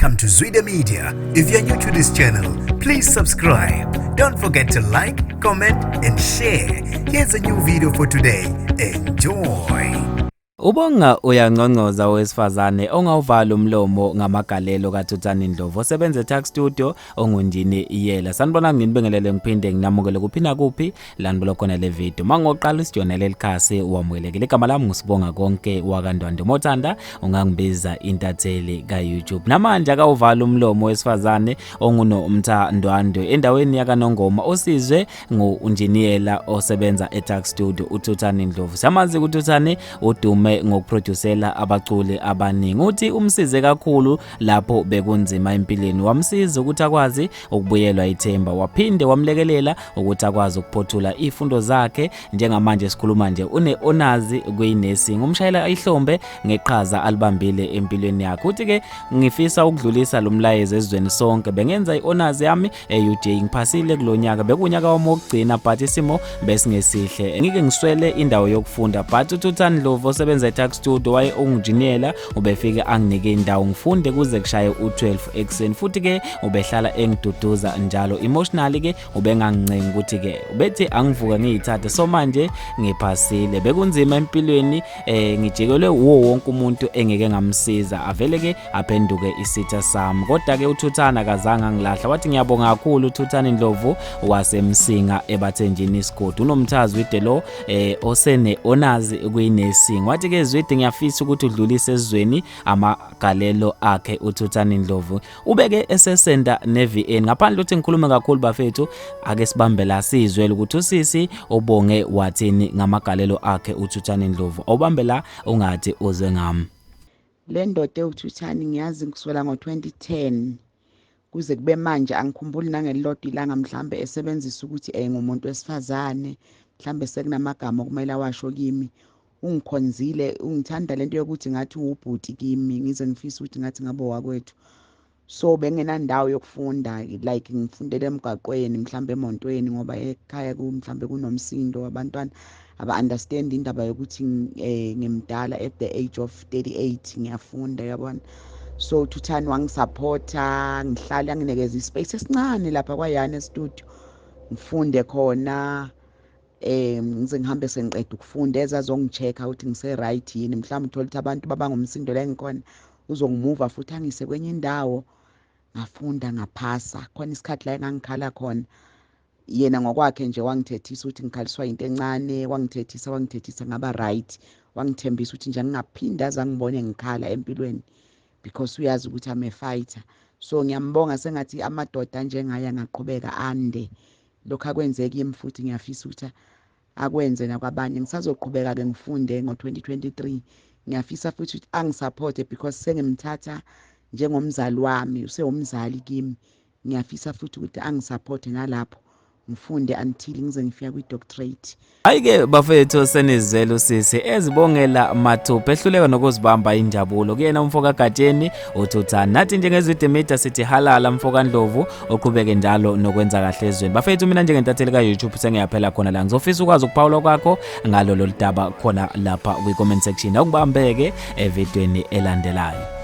Welcome to Zwida Media. If you're new to this channel, please subscribe. Don't forget to like, comment, and share. Here's a new video for today. Enjoy. Ubonga uyangcongcoza owesifazane ongawuvali umlomo ngamagalelo kaThuthani Ndlovu osebenza eTax Studio ongundini iyela. Sanibona, nginibingelele ngiphinde nginamukele kuphi nakuphi la nibuka khona le video. Mangoqala isijonele likhasi, wamukelekile. Igama lami nguSibonga Konke wakaNdwandwe. Mothanda ungangibiza intatheli ka-YouTube. Namanje akawuvala umlomo wesifazane onguNomtha Ndwandwe endaweni yakaNongoma osizwe ngu-unjiniyela osebenza eTax Studio uThuthani Ndlovu. Siyamazi uThuthani, udume ngokuproducela abaculi abaningi. Uthi umsize kakhulu lapho bekunzima empilweni, wamsiza ukuthi akwazi ukubuyelwa ithemba, waphinde wamlekelela ukuthi akwazi ukuphothula izifundo zakhe. Njengamanje sikhuluma nje une-honors kwi-nursing. Umshayela ihlombe ngeqhaza alibambile empilweni yakhe. Uthi-ke, "Ngifisa ukudlulisa lo mlayezo ezweni sonke. Bengenza i-honors yami e-UJ, ngiphasile kulo nyaka, bekunyaka wami wokugcina, but isimo besingesihle, ngike ngiswele indawo yokufunda, but uThuthani Ndlovu osebenza e-Tax Studio waye ungijiniyela, ubefike anginike indawo ngifunde kuze kushaye u-12 ekuseni. Futhi-ke ubehlala engiduduza njalo emotionally-ke, ubengangincengi ukuthi-ke ubethi angivuke ngiyithathe. So manje ngiphasile. Bekunzima empilweni, ngijikelwe uwo wonke umuntu engeke ngamsiza, avele ke aphenduke isitha sami, kodwa ke uThuthana akazange angilahla." Wathi, "Ngiyabonga kakhulu uThuthani Ndlovu waseMsinga eBathenjini isigodi, unomthazi Zwide lo osene honors kwi-nursing." Wathi ke, "Zwide, ngiyafisa ukuthi udlulise esizweni amagalelo akhe uThuthani Ndlovu." Ubeke esesenda ne-VN. Ngaphandle ukuthi ngikhulume kakhulu bafethu, ake sibambe la sizwele ukuthi usisi ubonge wathini ngamagalelo akhe uThuthani Ndlovu. Awubambe la, ungathi uzwe ngami. Le ndoda ewuThuthani ngiyazi kusukela ngo-2010 kuze kube manje. Angikhumbuli nangelilodwa ilanga mhlambe esebenzisa ukuthi ngumuntu wesifazane, mhlambe sekunamagama okumele awasho kimi. Ungikhonzile, ungithanda lento yokuthi ngathi uwubhuti kimi, ngize ngifise ukuthi ngathi ngabe wakwethu. So bengenandawo yokufunda, like ngifundele emgaqweni, mhlambe emontweni, ngoba ekhaya mhlambe kunomsindo, abantwana aba-understand indaba yokuthi ngimdala at the age of 38 ngiyafunda, yabona. So Thuthani wangisupporta, ngihlale anginikeza ispace esincane lapha kwayana e-studio, ngifunde khona, ngize ngihambe sengiqeda ukufunda, ezazongi-check-a ukuthi ngise-right yini. Mhlawumbe uthole ukuthi abantu babangumsindo la engikhona, uzongimuva futhi angise kwenye indawo. Ngafunda, ngaphasa. Khona isikhathi la engangikhala khona, yena ngokwakhe nje wangithethisa ukuthi ngikhaliswa into encane, wangithethisa, wangithethisa, ngaba right. Wangithembisa ukuthi nje ngingaphinde aze angibone ngikhala empilweni because uyazi ukuthi I'm a fighter. So ngiyambonga, sengathi amadoda anjengaye angaqhubeka ande. Lokhu akwenzeki kimi, futhi ngiyafisa ukuthi akwenze nakwabanye. Ngisazoqhubeka-ke ngifunde ngo-2023. Ngiyafisa futhi ukuthi angisupporte because sengimthatha njengomzali wami, usewumzali kimi. Ngiyafisa futhi ukuthi angisupporte nalapho ngifunde until ngize ngifika kwi-doctorate. Hayi-ke bafethu, senizwele usisi ezibongela mathupha, ehluleka nokuzibamba injabulo kuyena umfo kaGatsheni uThuthani. Nathi njengeZwide Media sithi halala mfo kaNdlovu, uqhubeke njalo nokwenza kahle ezweni. Bafethu, mina njengentatheli ka-YouTube sengiyaphela khona la. Ngizofisa ukwazi ukuphawula kwakho ngalo lolu daba khona lapha kwi-comment section. Awungibambeke evidweni elandelayo.